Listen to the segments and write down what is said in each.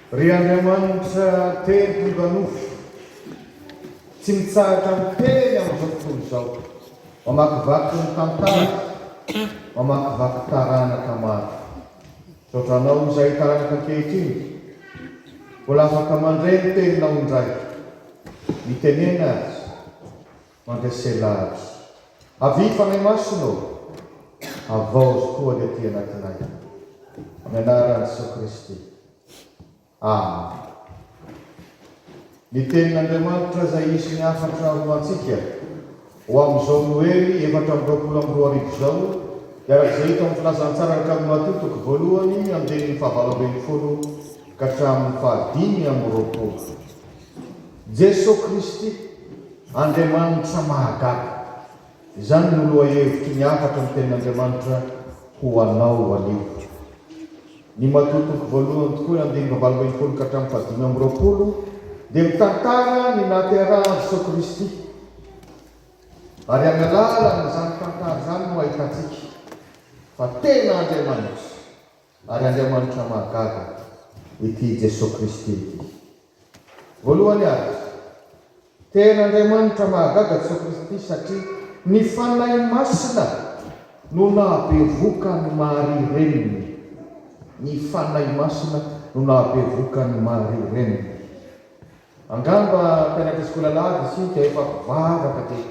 Ry Andriamanitra Teny tonga nofo, tsy mitsahatra miteny amin'izao tontolo izao, mamakivaky ny tantara, mamakivaky taranaka maro. Misaotra Anao izay taranaka ankehitriny, mbola afaka mandre ny Teninao indray. Mitenena ary, mandrese lahatra. Avia Fanahy Masina ô, havaozy koa ny aty anatinay. Amin'ny anaran'i Jesoa Kristy. Amen. Ny Tenin'Andriamanitra izay hisy ny hafatra ho antsika ho amin'izao Noely 2024 izao dia araka izay hita ao amin'ny Filazantsara araka an'i Matio toko voalohany andininy fahavalo ambin'ny folo ka hatramin'ny fahadimy amby roapolo. Jesoa Kristy, Andriamanitra mahagaga. Izany no lohahevitry ny hafatra ny Tenin'Andriamanitra ho anao anio. Ny matoa toko voalohany tokoa ny andininy fahavalo ambin'ny folo ka hatramin'ny fahadimy amby roapolo dia mitantara ny nahaterahan'i Jesoa Kristy. Ary amin'ny alalan'izany tantara izany no ahitantsika fa tena Andriamanitra ary Andriamanitra mahagaga ity Jesoa Kristy ity. Voalohany ary, tena Andriamanitra mahagaga Jesoa Kristy satria ny Fanahy Masina no nahabevoka an'i Maria reniny. Ny Fanahy Masina no nahabevoka an'i Maria reniny. Angamba mpianatra sekoly alahady isika efa mpivavaka dia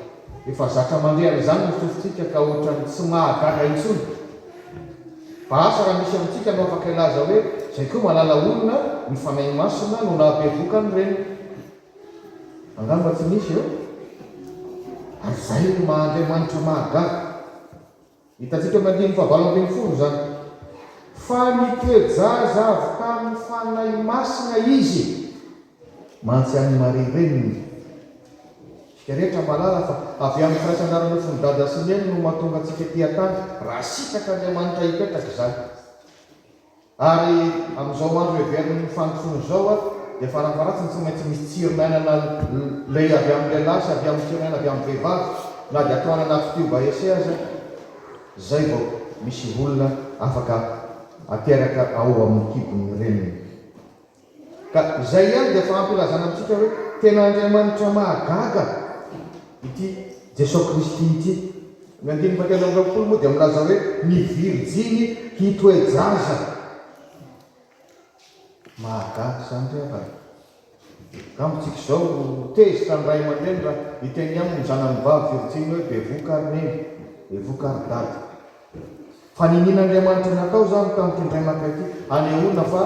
efa zatra mandre an'izany ny sofintsika ka ohatran'ny tsy mahagaga intsony. Fa asa raha misy amintsika no afaka hilaza hoe izay koa mahalala olona ny Fanahy Masina no nahabevoka ny reniny. Angamba tsy misy eo. Ary izay no maha Andriamanitra mahagaga. Hitantsika amin'ny andininy fahavalo ambin'ny folo izany. Fa nitoe-jaza avy tamin'ny Fanahy Masina izy, mantsy an'i Maria reniny. Isika rehetra mahalala fa avy amin'ny firaisana ara-nofon'i Dada sy Neny no mahatonga antsika ety an-tany, raha sitrak'Andriamanitra hipetraka izany. Ary amin'izao andro heverin'ny fanompoana izao dia farafaharatsiny tsy maintsy misy tsirin'aina na lay avy amin'ny lehilahy sy avy amin'ny tsirin'aina avy amin'ny vehivavy na dia atao any anaty tube à essai aza izay vao misy olona afaka ateraka ao amin'ny kibon'ny reniny. Ka izay ihany dia efa ampy ilazana amintsika hoe tena Andriamanitra mahagaga ity Jesoa Kristy ity. Ny andininy fahatelo amby roapolo moa dia milaza hoe ny virjiny hitoe-jaza. Mahagaga izany ry havana. Angamba tsika izao ho tezitra ny ray aman-dreny raha hiteny aminy ny zanany vavy virjiny hoe bevoka ary neny, bevoka ary dada. Fa ninian'Andriamanitra natao izany tamin'ity indray maka ity, hanehoana fa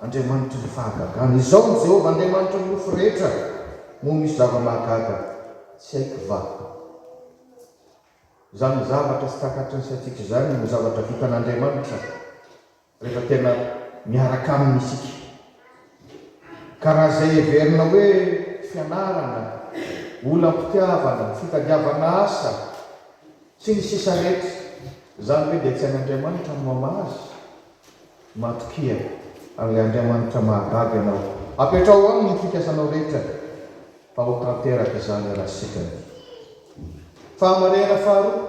Andriamanitry ny fahagagana. Izao no Jehovah Andriamanitry ny nofo rehetra, moa misy zava-mahagaga tsy haiko va? Izany zavatra tsy takatry ny saintsika izany no zavatra vitan'Andriamanitra rehefa tena miaraka aminy isika. Ka raha izay heverina hoe fianarana, olam-pitiavana, fitadiavana asa, sy ny sisa rehetra, izany ve dia tsy hain'Andriamanitra ny mamaha azy? Matokia an'ilay Andriamanitra mahagaga ianao. Apetraho aminy ny fikasanao rehetra fa ho tanteraka izany raha sitrany. Fahamarihana faharoa,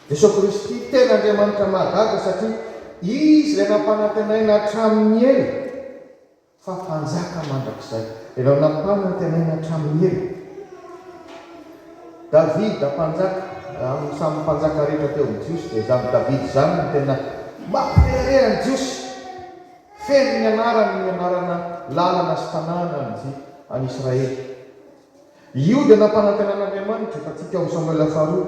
Jesoa Kristy tena Andriamanitra mahagaga satria Izy ilay nampanantenaina hatramin'ny ela fa Mpanjaka mandrakizay. Ilay nampanantenaina hatramin'ny ela. Davida mpanjaka, amin'ny samy mpanjaka rehetra teo amin'ny Jiosy dia izany Davida izany no tena mampirehareha ny Jiosy. Feno ny anarany ny anarana lalana sy tanàna any Israely. Io dia nampanantenan'Andriamanitra, hitantsika ao amin'ny Samoela faharoa,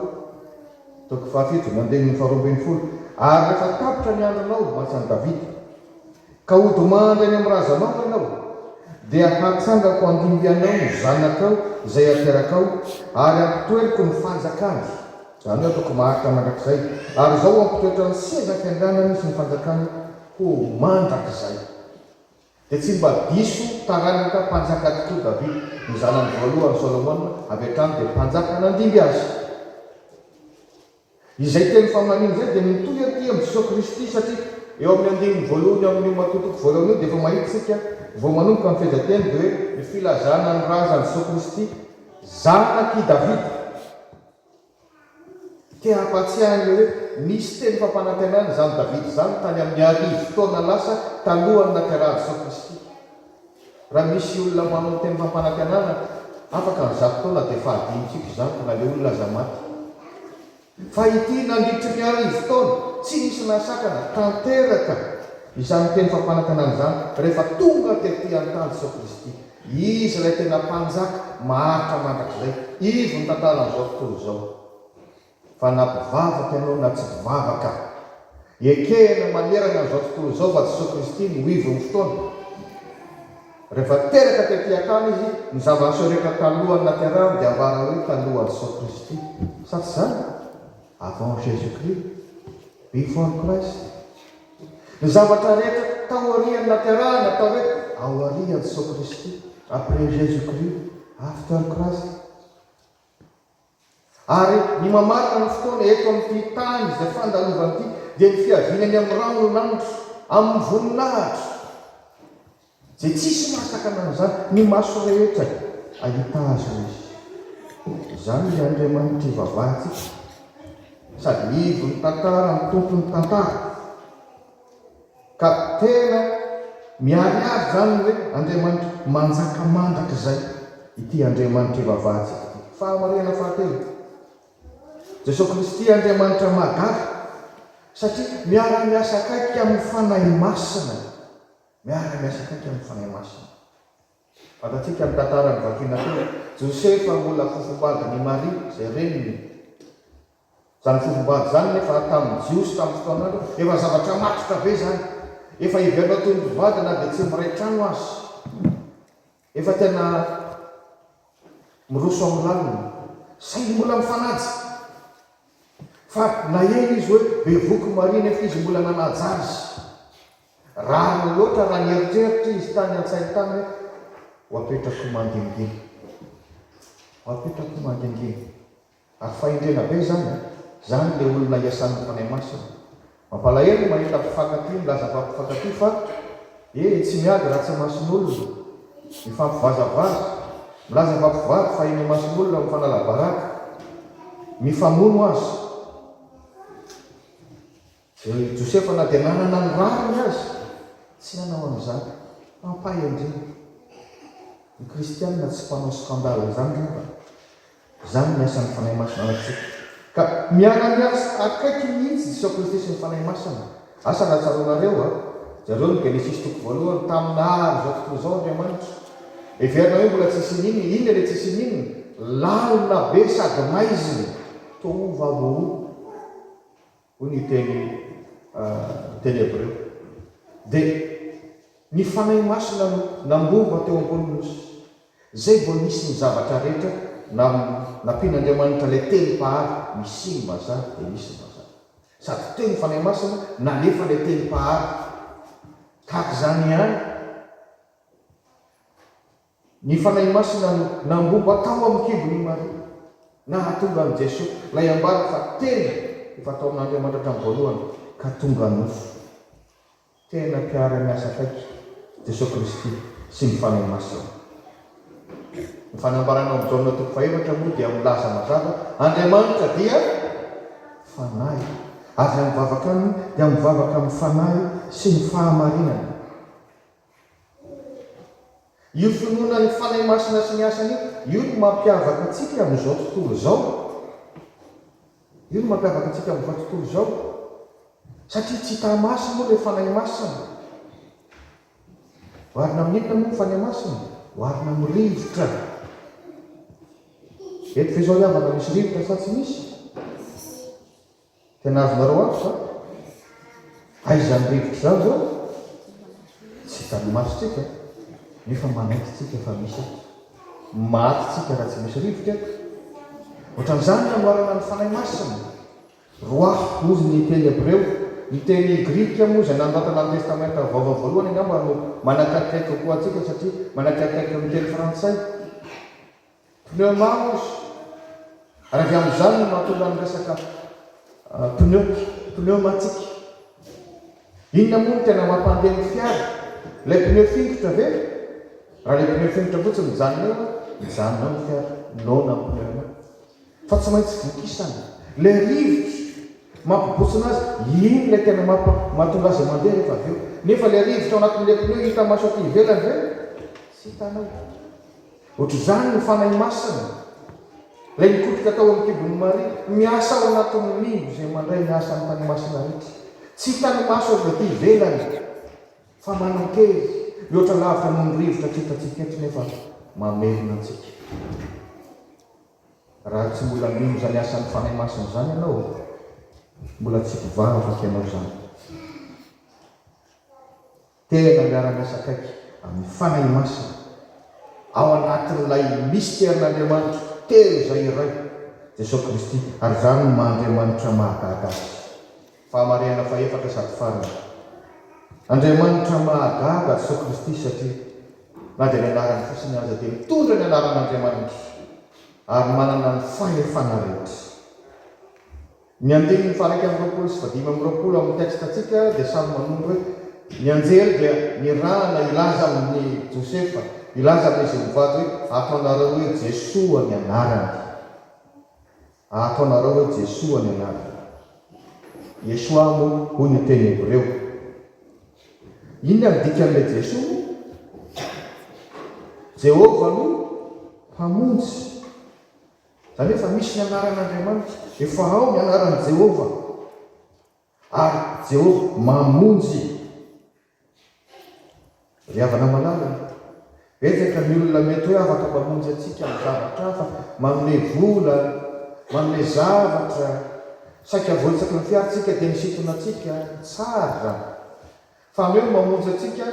toko fahafito, ny andininy faharoa ambin'ny folo, Ary rehefa tapitra ny andronao, mantsy an'i Davida, ka hodimandry any amin'ny razanao ianao, dia hatsangako handimby anao ny zanakao izay haterakao, ary hampitoeriko ny fanjakany, izany hoe ataoko maharitra mandrakizay, ary izaho hampitoetra ny seza fiandrianany sy ny fanjakany ho mandrakizay. Dia tsy mba diso taranaka mpanjaka tokoa Davida. Ny zanany voalohany Solomona avy hatrany dia mpanjaka nandimby azy. Izay teny faminaniana izay dia mitohy aty amin'i Jesoa Kristy satria eo amin'ny andininy voalohany amin'io matoa toko voalohany io dia efa mahita isika vao manomboka ny fehezanteny dia hoe ny filazana ny razan'i Jesoa Kristy zanak'i Davida. Te hampatsiahy an'ilay hoe. nisy teny fampanantenana izany Davida izany tany amin'ny arivon-taona lasa talohan'ny naterahan'i Jesoa Kristy. Raha misy olona manao teny fampanantenana afaka ny 100 taona dia efa hadinontsika izany fa na ilay olona aza maty. Fa ity nandritry ny arivon-taona tsy nisy nahasakana tanteraka izany teny fampanantenana izany rehefa tonga tety an-tany Jesoa Kristy. Izy ilay tena Mpanjaka maharitra mandrakizay, ivon'ny tantaran'izao tontolo izao. Fa na mpivavaka ianao na tsy mpivavaka, ekena manerana an'izao tontolo izao fa Jesoa Kristy no ivon'ny fotoana. Rehefa teraka tety an-tany Izy, ny zava-niseho rehetra talohan'ny naterahany dia ambara hoe talohan'i Jesoa Kristy. Sa tsy izany? Avant Jésus-Christ, before Christ. Ny zavatra rehetra taorian'ny naterahany atao hoe aorian'i Jesoa Kristy, après Jésus-Christ, after Christ. Ary ny mamarana ny fotoana eto amin'ity tany izay fandalovana ity dia ny fiaviany any amin'ny rahon'ny lanitra, amin'ny voninahitra izay tsisy mahasakana an'izany, ny maso rehetra hahita Azy hoy Izy. Izany ilay Andriamanitra ivavahantsika, sady ivon'ny tantara no tompon'ny tantara. Ka tena miharihary izany ny hoe Andriamanitra manjaka mandrakizay ity Andriamanitra ivavahantsika ity. Fahamarinana fahatelo, Jesoa Kristy Andriamanitra mahagaga satria miara-miasa akaiky amin'ny Fanahy Masina. Miara-miasa akaiky amin'ny Fanahy Masina. Fantatsika ny tantara novakiana teo, Josefa mbola fofombadin'i Maria izay reniny. Izany fofombady izany nefa tamin'ny Jiosy tamin'ny fotoan'andro efa zavatra matotra be izany. Efa heverina toy ny mpivady na dia tsy miray trano aza. Efa tena miroso amin'ny lalina. Saingy mbola mifanaja. Fa naheno izy hoe bevoky Maria nefa izy mbola nanaja azy. Rariny loatra raha nieritreritra izy tany an-tsainy tany hoe ho apetrako mangingina. Ho apetrako mangingina. Ary fahendrena be izany an! Izany ilay olona iasan'ny Fanahy Masina. Mampalahelo ny mahita mpifankatia milaza fa mpifankatia fa eh tsy miady raha tsy imason'olona. Mifampivazavaza. Milaza fa mpivady fa eny imason'olona mifanala baraka. Mifamono aza. I Josefa na dia nanana ny rariny aza tsy nanao an'izany. Ampahendrena. Ny kristianina tsy mpanao scandale izany ry havana. Izany ny asan'ny Fanahy Masina antsika. Ka miara-miasa akaiky mihitsy Jesoa Kristy sy ny Fanahy Masina. Asa raha tsaroanareo a! Jereo ny Genesisy toko voalohany, tamin'ny nahary izao tontolo izao Andriamanitra. Heverina hoe mbola tsisy ininona, inona ilay tsisy ininona? Lalina be sady maizina, tohu vabohu. Hoy ny teny teny hebreo. Dia ny Fanahy Masina no nambomba teo ambony nosy. Izay vao nisy ny zavatra rehetra na nampian'Andriamanitra ilay teny mpahary, misia ny mazava dia nisy ny mazava. Sady teo ny Fanahy Masina nalefa ilay teny mpahary. Tahaka izany ihany. Ny Fanahy Masina no nambomba tao amin'ny kibon'i Maria, nahatonga an'i Jesoa, ilay ambara fa Teny efa tao amin'Andriamanitra hatramin'ny voalohany, ka tonga nofo. Tena mpiara-miasa akaiky Jesoa Kristy sy ny Fanahy Masina. Ny fanambarana ao amin'ny Jaona toko fahefatra moa dia milaza mazava, Andriamanitra dia Fanahy, ary izay mivavaka Aminy dia mivavaka amin'ny Fanahy sy ny fahamarinana. Io finoana ny Fanahy Masina sy ny asany io, io no mampiavaka antsika amin'izao tontolo izao. Io no mampiavaka antsika amin'izao tontolo izao. Satria tsy hita maso moa ilay Fanahy Masina. Oharina amin'ny inona moa ny Fanahy Masina? Oharina amin'ny rivotra. Eto ve izao ry havana misy rivotra sa tsy misy? Tena azonareo antoka an? Aiza izany rivotra izany izao? Tsy hitan'ny masontsika, nefa manaiky tsika fa misy eto. Maty tsika raha tsy misy rivotra eto. Ohatran'izany ny anoharana ny Fanahy Masina. Ruach hozy ny teny hebreo. Ny teny grika moa izay nanoratana ny Testamenta Vaovao voalohany angamba no manakaikikaiky kokoa antsika satria manakaikikaiky amin'ny teny frantsay. Pneuma hozy. Ary avy amin'izany no mahatonga ny resaka pneu, pneumatique. Inona moa no tena mampandeha ny fiara? Ilay pneu fingotra ve? Raha ilay pneu fingotra fotsiny mijanona eo, mijanona eo ny fiara, noana ny pneu-nao. Fa tsy maintsy vokisana. Ilay rivotra. Mampibotsina azy, iny ilay tena mampa, mahatonga azy mandeha rehefa avy eo. Nefa ilay rivotra ao anatin'ilay pneu hita maso aty ivelany ve? Tsy hitanao. Ohatr'izany ny Fanahy Masina, ilay nikotrika tao amin'ny kibon'i Maria, miasa ao anatin'ny mino izay mandray ny asan'ny Fanahy Masina rehetra. Tsy hitan'ny maso avy aty ivelany, fa manan-kery, mihoatra lavitra noho ny rivotra tsy hitantsika eto nefa mamelona antsika. Raha tsy mbola mino izany asan'ny Fanahy Masina izany ianao, mbola tsy mpivavaka ianao izany. Tena miara-miasa akaiky amin'ny Fanahy Masina ao anatin'ilay misterin'Andriamanitra telo izay iray, Jesoa Kristy, ary izany no maha Andriamanitra mahagaga Azy. Fahamarihana fahefatra sady farany. Andriamanitra mahagaga Jesoa Kristy satria na dia ny anarany fotsiny aza dia mitondra ny anaran'Andriamanitra ary manana ny fahefana rehetra. Ny andininy faha-21 sy faha-25 ao amin'ny texte-ntsika dia samy manondro hoe ny anjely dia nirahana hilaza amin'i Josefa, hilaza amin'izy mivady hoe ataonareo hoe Jesoa ny anarany. Ataonareo hoe Jesoa ny anarany. Yeshua moa hoy ny teny hebreo. Inona ny dikan'ilay Jesoa moa? Jehovah no Mpamonjy. Izany hoe efa misy ny anaran'Andriamanitra, efa ao ny anaran'i Jehovah, ary Jehovah mamonjy. Ry havana malala, betsaka ny olona mety hoe afaka mamonjy antsika amin'ny zavatra hafa, manome vola, manome zavatra, saika voatsaky ny fiara tsika dia misintona antsika, tsara. Fa ny hoe mamonjy antsika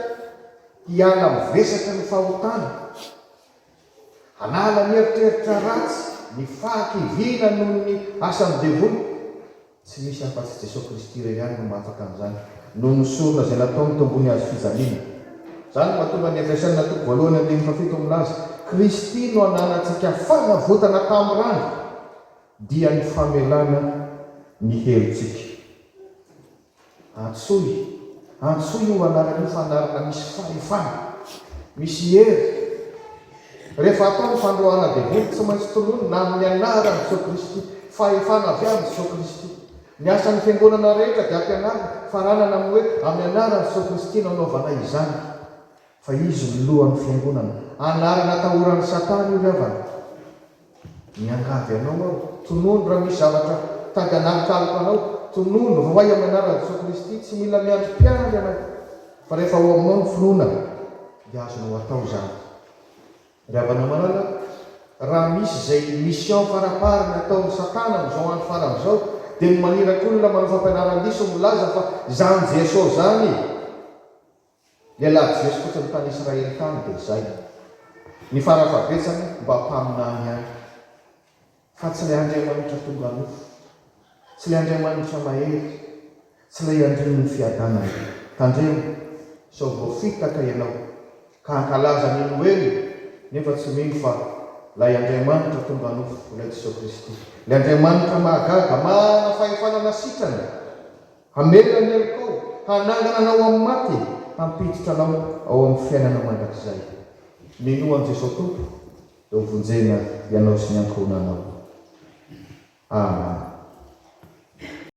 hiala amin'ny vesatry ny fahotana, Hanala ny eritreritra ratsy, ny fahakiviana noho ny asan'ny devoly. Tsy misy afa-tsy Jesoa Kristy irery ihany no mahafaka an'izany, noho ny sorona izay nataony teo ambony hazo fijaliana. Izany no mahatonga ny Efesiana toko voalohany andininy fahafito milaza, Kristy no ananantsika fanavotana tamin'ny rany, dia ny famelana ny helotsika. Antsoy, antsoy io anarana io fa anarana misy fahefana, misy hery. Rehefa atao ny fandroahana devoly, tsy maintsy tononina amin'ny anaran'i Jesoa Kristy, fahefana avy amin'i Jesoa Kristy. Ny asan'ny fiangonana rehetra dia ampianarina, faranana amin'ny hoe amin'ny anaran'i Jesoa Kristy no anaovana izany. Fa Izy no lohan'ny fiangonana. Anarana atahoran'i Satana io ry havana. Miangavy anao aho, tonony raha misy zavatra tady hanalokaloka anao, tonony, roahy amin'ny anaran'i Jesoa Kristy, tsy mila miandry mpiandry ianao, fa rehefa ao aminao ny finoana dia azonao atao izany. Ry havana malala, raha misy izay mission faraparany ataon'i Satana amin'izao andro farany izao dia ny maniraka olona manao fampianaran-diso milaza fa izany Jesoa izany Lehilahy jiosy fotsiny tany Israely tany dia izay. Ny farafahabetsany mba mpaminany ihany. Fa tsy ilay Andriamanitra tonga nofo. Tsy ilay Andriamanitra mahery. Tsy ilay Andrianin'ny fiadanana. Tandremo sao voafitaka ianao ka hankalaza ny Noely nefa tsy mino fa ilay Andriamanitra tonga nofo, ilay Jesoa Kristy. Ilay Andriamanitra mahagaga, manana fahefana nasitrana. Hamela ny helokao, hanangana anao amin'ny maty, hampiditra anao ao amin'ny fiainana mandrakizay. Minoa an'i Jesoa Tompo, dia ho vonjena ianao sy ny ankohonanao. Amen.